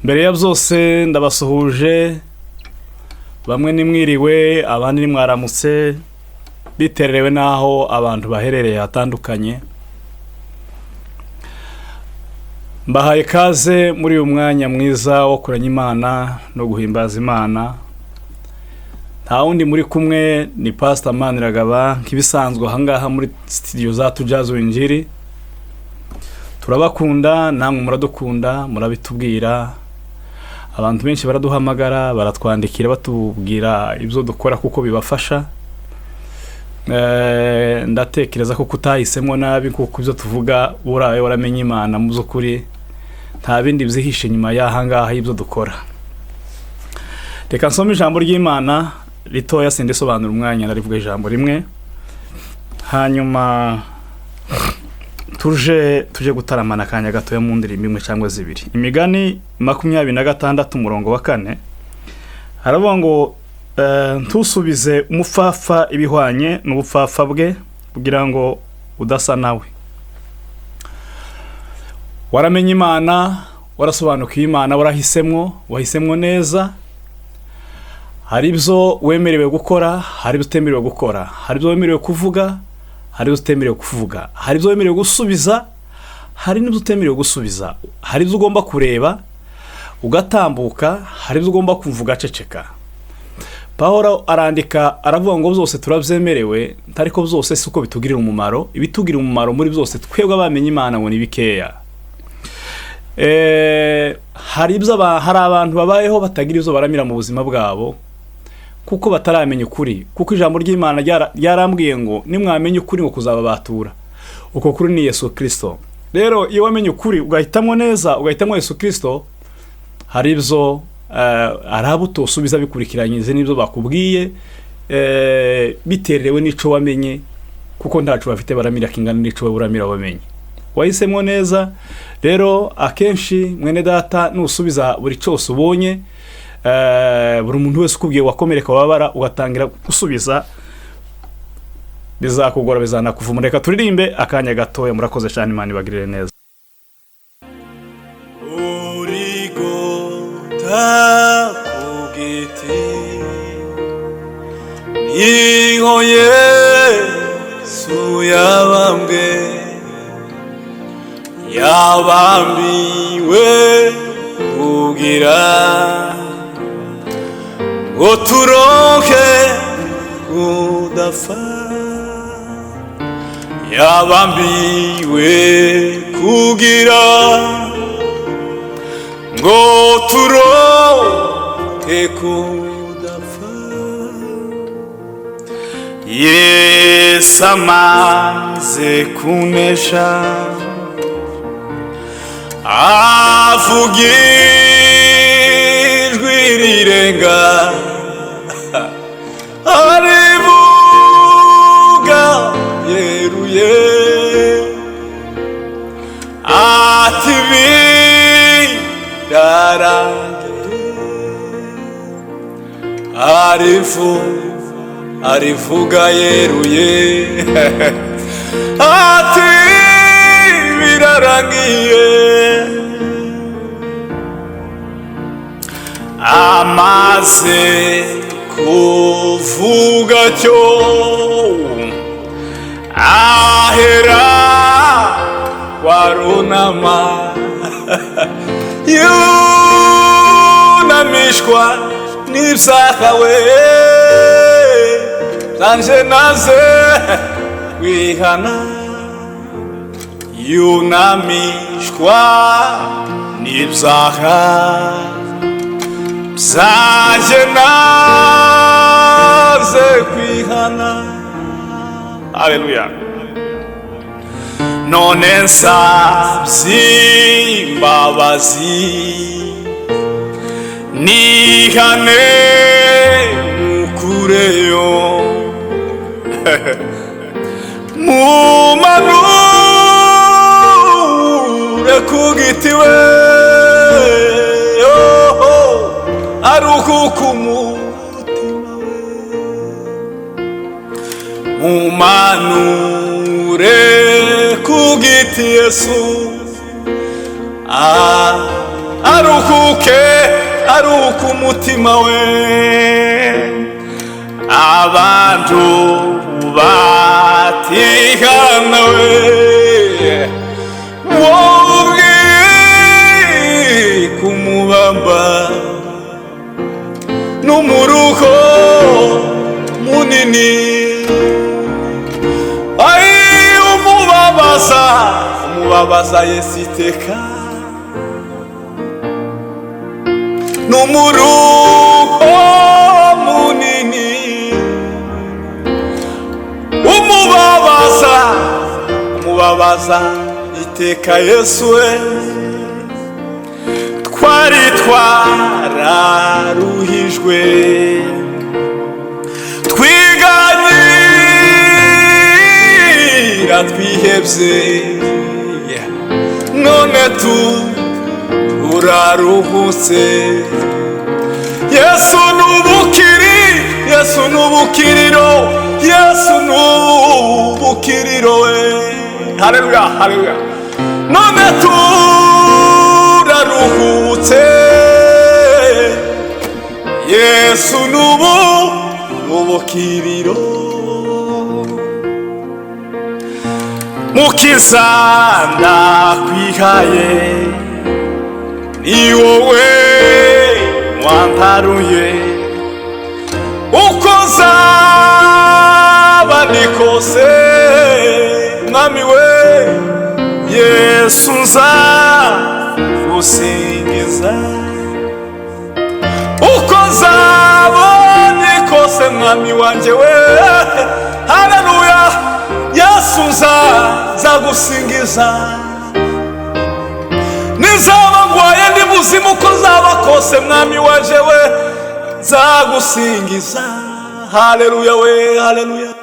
Mbere ya byose ndabasuhuje, bamwe nimwiriwe, abandi nimwaramutse, biterewe n'aho abantu baherereye hatandukanye. Mbahaye kaze muri uyu mwanya mwiza wo kuramya Imana no guhimbaza Imana. Nta wundi muri kumwe, ni Pastor Maniragaba, nk'ibisanzwe ahangaha muri studio za Tujaze Injiri. Turabakunda, namwe muradukunda, murabitubwira. Abantu benshi baraduhamagara, baratwandikira, batubwira ibyo dukora kuko bibafasha. Ndatekereza ko kutahisemo nabi, kuko ibyo tuvuga uraye waramenye Imana mu by'ukuri, nta bindi byihishe nyuma y'aha ngaha y'ibyo dukora. Reka nsome ijambo ry'Imana ritoya, sindisobanura umwanya, ndarivuga ijambo rimwe, hanyuma tuje gutaramana akanya gatoya mu ndirimbo imwe cyangwa zibiri. Imigani 26 umurongo wa 4 haravuga ngo ntusubize umupfapfa ibihwanye n'ubupfapfa bwe, kugira ngo udasa nawe. Waramenye Imana, warasobanukiwe Imana, warahisemwo, wahisemwo neza. Hari ibyo wemerewe gukora, hari ibyo utemerewe gukora, hari ibyo wemerewe kuvuga, hari ibyo utemerewe kuvuga, hari ibyo wemerewe gusubiza, hari n'ibyo utemerewe gusubiza, hari ibyo ugomba kureba ugatambuka, hari ibyo ugomba kuvuga aceceka. Pawulo arandika aravuga ngo byose turabyemerewe, ariko byose si uko bitugirira umumaro. Ibitugirira umumaro muri byose twebwe abamenye Imana ngo ni bikeya. Hari abantu babayeho batagira ibyo baramira mu buzima bwabo kuko bataramenya ukuri, kuko ijambo ry'Imana ryarambwiye ngo nimwamenya ukuri ngo kuzababatura. Uko kuri ni Yesu Kirisito. Rero iyo wamenye ukuri ugahitamo neza, ugahitamo Yesu Kirisito, hari ibyo hari abo utosubiza bikurikiranyije n'ibyo bakubwiye, biterewe n'ico wamenye, kuko ntaco bafite baramira kingana n'ico wowe uramira wamenye. Wahisemo neza. Rero akenshi, mwene data, nusubiza buri cyose ubonye, buri muntu wese ukubwiye wakomereka, wababara, ugatangira gusubiza, bizakugora, bizanakuvuma. Reka turirimbe akanya gatoya. Murakoze cyane, Imana ibagirire neza. Urigota ku giti niho Yesu yabambwe, yabambiwe kugira ngo turonke kudapfa, yabambiwe kugira ngo turonke kudapfa. Yesu amaze kunesha, avuga ijwi rirenga, arivuga yeruye ati: "Birarangiye." Arivuga yeruye ati: "Birarangiye." Amaze kuvuga cyo, ahera warunama, yunamishwa n'ibyahawe byanje naze wihana, yunamishwa n'ibyaha byanjye naze kwihana. Haleluya! None nsabye imbabazi, nihane mukureyo, mumanure ku giti we, oh, aruhuka umutima we, mumanure ku giti Yesu. Aruhuke, aruhuke umutima we. Abantu batihana we, wowe kumubamba n'umuruho munini. Ai, umubabaza, umubabaza Yesu iteka n'umuruho munini. Umubabaza, umubabaza iteka Yesu we. Twari twararuhijwe, twiganyira, twihebye, none turaruhutse. Yesu n'ubukiri, Yesu n'ubukiriro, Yesu n'ubukiriro we. Haleluya, haleluya. None turaruhutse. Yesu n'ubu n'ubukiriro. Mukiza, ndakwihaye, ni wowe wantaruye. Uko nzaba ni kose, mwami we, Yesu nzagusingiza. Uko nzaba ni kose, mwami wanjye we, haleluya, Yesu nzagusingiza. Nizaba ngwaye, ndi muzima, uko nzaba kose, mwami wanje we, nzagusingiza. Haleluya we, haleluya.